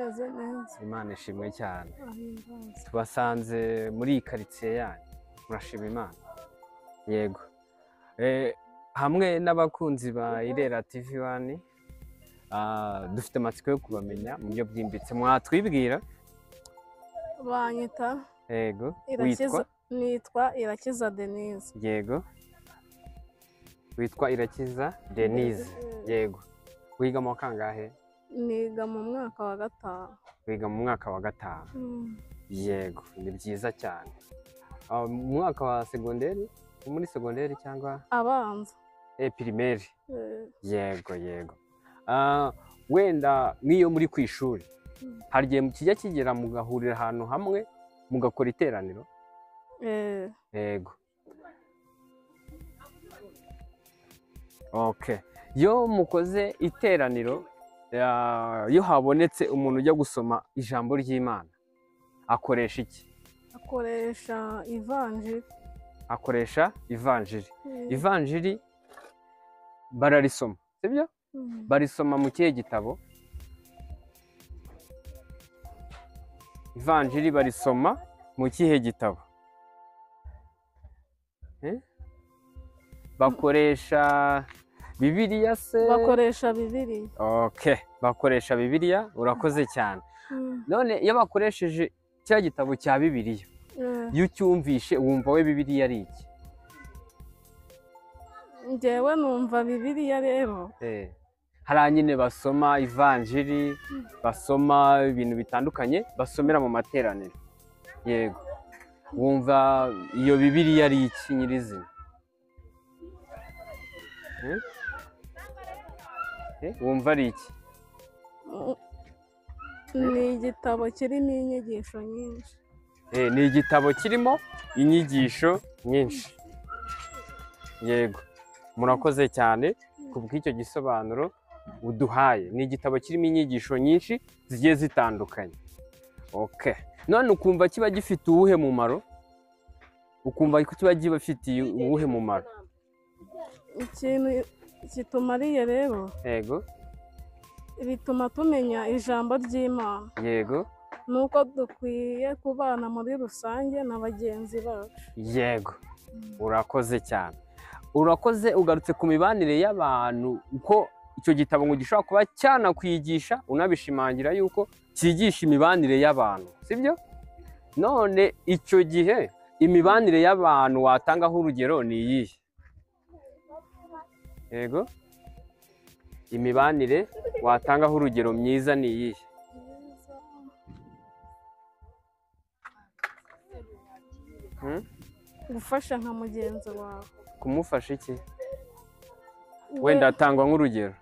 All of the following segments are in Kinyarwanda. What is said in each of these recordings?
Meze neza. Imana ishimwe cyane. Ahimbaze. Tubasanze muri iyi karitsiye yanyu, murashima Imana? Yego. Hamwe n'abakunzi ba Irera TV 1, dufite amatsiko yo kubamenya mu buryo bwimbitse, mwatwibwira? Banyita Yego. Irakiza. Witwa? Nitwa Irakiza Denise. Yego. Witwa Irakiza Denise. Yego. Wiga mu wa kangahe? Niga mu mwaka wa 5. Wiga mu mwaka wa 5. Yego, ni byiza cyane. Mu mwaka wa segonderi? Muri segonderi cyangwa abanza? Primaire. Yego, yego. Wenda nk'iyo muri ku ishuri, hari igihe kijya kigera mugahurira ahantu hamwe mugakora iteraniro? Yego. Okay. Iyo mukoze iteraniro, iyo habonetse umuntu ujya gusoma ijambo ry'Imana, akoresha iki? Akoresha ivanjiri. Akoresha ivanjiri. Ivanjiri bararisoma, sibyo? Barisoma mu kihe gitabo? Ivanjiri barisoma mu kihe gitabo? Bakoresha Bibiliya se? Bakoresha Bibiliya. Okay, bakoresha Bibiliya, urakoze cyane. None iyo bakoresheje cya gitabo cya Bibiliya, iyo ucyumvishe wumva we Bibiliya ari iki? Njyewe numva Bibiliya rero. Hari nyine basoma ivanjiri, basoma ibintu bitandukanye, basomera mu materaniro. Yego. Wumva iyo Bibiliya ari iki nyirizina? Wumva ari iki? Ni igitabo kirimo inyigisho nyinshi. Ni igitabo kirimo inyigisho nyinshi. Yego. Murakoze cyane kubw'icyo gisobanuro uduhaye. Ni igitabo kirimo inyigisho nyinshi zigiye zitandukanye. Okay. None ukumva kiba gifite uwuhe mumaro? Ukumva ko kiba gifitiye uwuhe mumaro? Ikintu kitumariye rero. Yego. Bituma tumenya ijambo ry'Imana. Yego. Nuko dukwiye kubana muri rusange na bagenzi bacu. Yego. Urakoze cyane. Urakoze, ugarutse ku mibanire y'abantu, uko icyo gitabo ngo gishobora kuba cyanakwigisha, unabishimangira yuko cyigisha imibanire y'abantu, sibyo? None icyo gihe imibanire y'abantu watangaho urugero ni iyihe? Yego. Imibanire watangaho urugero myiza ni iyihe? Gufasha nka mugenzi wawe. Kumufasha iki? Wenda atangwa nk'urugero.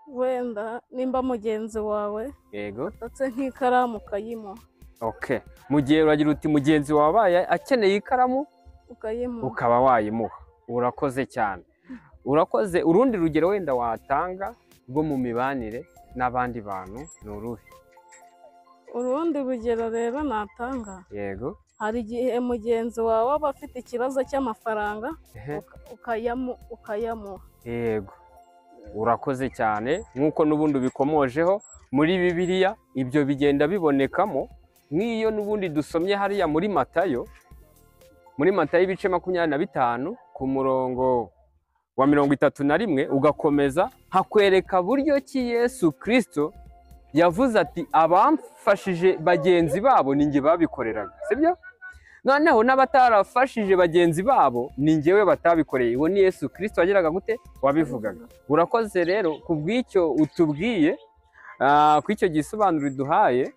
Wenda nimba mugenzi wawe, yego, atatse nk'ikaramu ukayimuha. Okay. Mu gihe uragira uti mugenzi wawe abaye akeneye ikaramu ukayimuha, ukaba wayimuha. Urakoze cyane. Urakoze. Urundi rugero wenda watanga rwo mu mibanire n'abandi bantu ni uruhe? Urundi rugero rero natanga, yego, hari igihe mugenzi wawe aba afite ikibazo cy'amafaranga ukayamuha. Yego. Urakoze cyane. Nk'uko n'ubundi ubikomojeho muri Bibiliya ibyo bigenda bibonekamo, nk'iyo n'ubundi dusomye hariya muri Matayo, muri Matayo ibice 25 ku murongo wa 31 ugakomeza, hakwereka buryo ki Yesu Kristo yavuze ati abamfashije bagenzi babo ni njye babikoreraga, sibyo? Noneho n'abatarafashije bagenzi babo ni njyewe batabikoreye. Uwo ni Yesu Kristo wageraga gute? Wabivugaga. Urakoze rero kubw'icyo utubwiye, kw'icyo gisobanuro duhaye.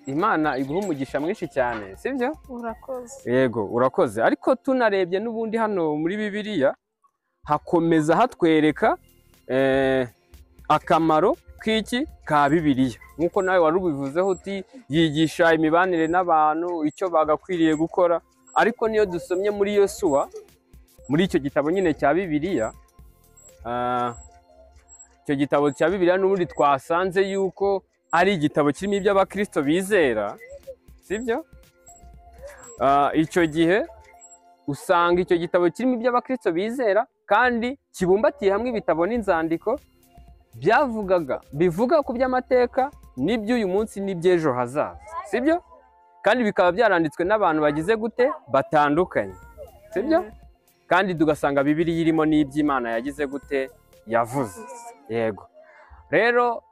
Imana iguha umugisha mwinshi cyane, sibyo? Urakoze. Yego, urakoze. Ariko tunarebye n'ubundi hano muri Bibiliya hakomeza hatwereka akamaro k'iki ka Bibiliya. Nkuko nawe wari ubivuzeho uti yigisha imibanire n'abantu, icyo bagakwiriye gukora. Ariko niyo dusomye muri Yosuwa, muri icyo gitabo nyine cya Bibiliya, icyo gitabo cya Bibiliya n'ubundi twasanze yuko ari igitabo kirimo ibyo abakristo bizera, sibyo? Icyo gihe usanga icyo gitabo kirimo ibyo abakristo bizera kandi kibumbatiye hamwe ibitabo n'inzandiko byavugaga, bivuga ku by'amateka n'iby'uyu munsi n'iby'ejo hazaza, sibyo? Kandi bikaba byaranditswe n'abantu bagize gute? Batandukanye, sibyo? Kandi tugasanga Bibiliya irimo n'iby'Imana yagize gute? Yavuze. Yego. Rero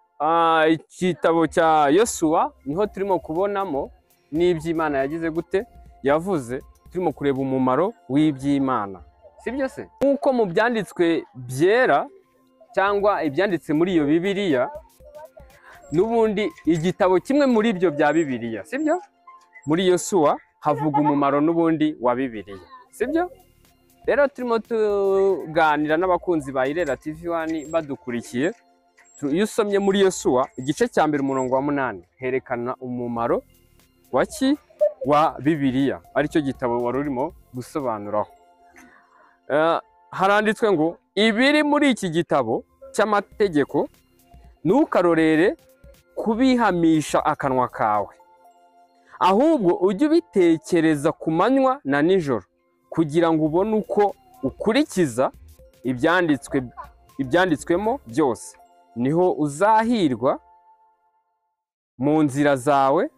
igitabo cya Yosuwa niho turimo kubonamo n'iby'Imana yagize gute? Yavuze. Turimo kureba umumaro w'iby'Imana, sibyo se? Nk'uko mu byanditswe byera cyangwa ibyanditse muri iyo Bibiliya, n'ubundi igitabo kimwe muri ibyo bya Bibiliya, sibyo? Muri Yosuwa havuga umumaro n'ubundi wa Bibiliya, sibyo? Rero turimo tuganira n'abakunzi ba Irera TV 1 badukurikiye. Iyo usomye muri Yosuwa igice cya 1 umurongo wa 8 herekana umumaro wa ki? Wa Bibiliya, aricyo gitabo wari urimo gusobanuraho. Haranditswe ngo ibiri muri iki gitabo cy'amategeko ntukarorere kubihamisha akanwa kawe, ahubwo ujye ubitekereza ku manywa na nijoro, kugira ngo ubone uko ukurikiza ibyanditswemo byose. Niho uzahirwa mu nzira zawe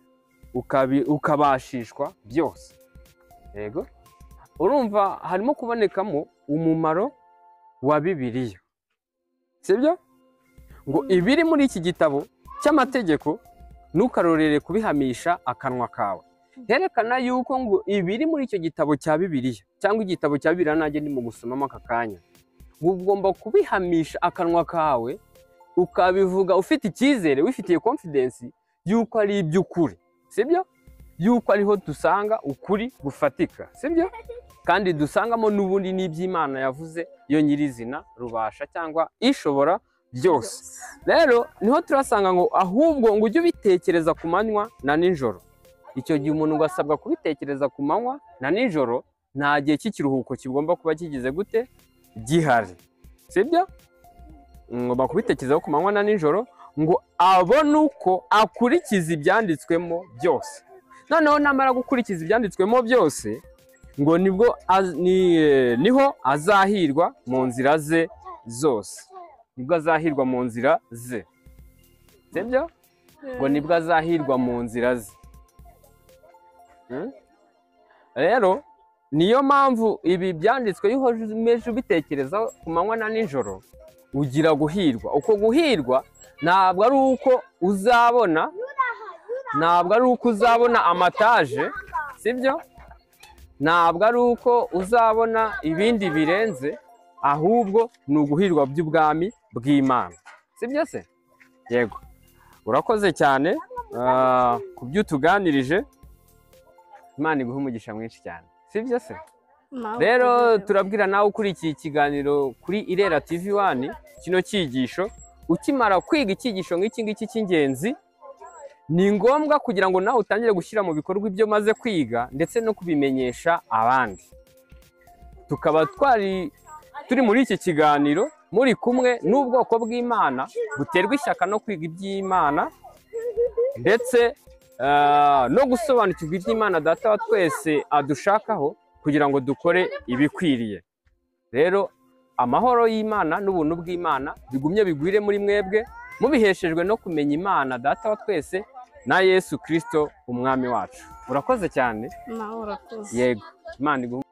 ukabashishwa byose. Yego, urumva harimo kubonekamo umumaro wa Bibiliya, sibyo? Ngo ibiri muri iki gitabo cy'amategeko ntukarorere kubihamisha akanwa kawe. Herekana yuko ngo ibiri muri icyo gitabo cya Bibiliya cyangwa igitabo cya Bibiliya nanjye ndimo gusomamo aka kanya, ugomba kubihamisha akanwa kawe, ukabivuga ufite icyizere, wifitiye confidence yuko ari iby'ukuri, sibyo? Yuko ariho dusanga ukuri gufatika, sibyo? Kandi dusangamo n'ubundi n'iby'Imana yavuze yo nyirizina rubasha cyangwa ishobora byose. Rero niho turasanga ngo ahubwo ngo ujye ubitekereza ku manywa na nijoro. Icyo gihe umuntu asabwa kubitekereza ku manywa na nijoro, nta gihe cy'ikiruhuko kigomba kuba kigize gute? Gihari, sibyo? Ngomba kubitekerezaho ku manywa na nijoro ngo abone uko akurikiza ibyanditswemo byose. Noneho namara gukurikiza ibyanditswemo byose, ngo nibwo niho azahirwa mu nzira ze zose. Nibwo azahirwa mu nzira ze, sibyo? Ngo nibwo azahirwa mu nzira ze. Rero niyo mpamvu ibi byanditswe iyo ukomeje ubitekerezaho ku manywa na nijoro ugira guhirwa. Uko guhirwa ntabwo ari uko uzabona, ntabwo ari uko uzabona amataje, sibyo? Ntabwo ari uko uzabona ibindi birenze, ahubwo ni uguhirwa by'ubwami bw'Imana, sibyo se? Yego, urakoze cyane ku byo utuganirije. Imana iguhe umugisha mwinshi cyane, sibyo se? Rero turabwira nawe ukurikiye ikiganiro kuri Irera TV 1, kino cyigisho, ukimara kwiga icyigisho nk'iki ngiki cy'ingenzi, ni ngombwa kugira ngo nawe utangire gushyira mu bikorwa ibyo maze kwiga ndetse no kubimenyesha abandi. Tukaba twari turi muri iki kiganiro muri kumwe n'ubwoko bw'Imana buterwa ishyaka no kwiga iby'Imana ndetse no gusobanukirwa iby'Imana Data wa twese adushakaho kugira ngo dukore ibikwiriye. Rero amahoro y'Imana n'ubuntu bw'Imana bigumye bigwire muri mwebwe, mubiheshejwe no kumenya Imana Data wa twese na Yesu Kristo umwami wacu. Urakoze cyane. Nawe urakoze. Yego, Imana iguhe.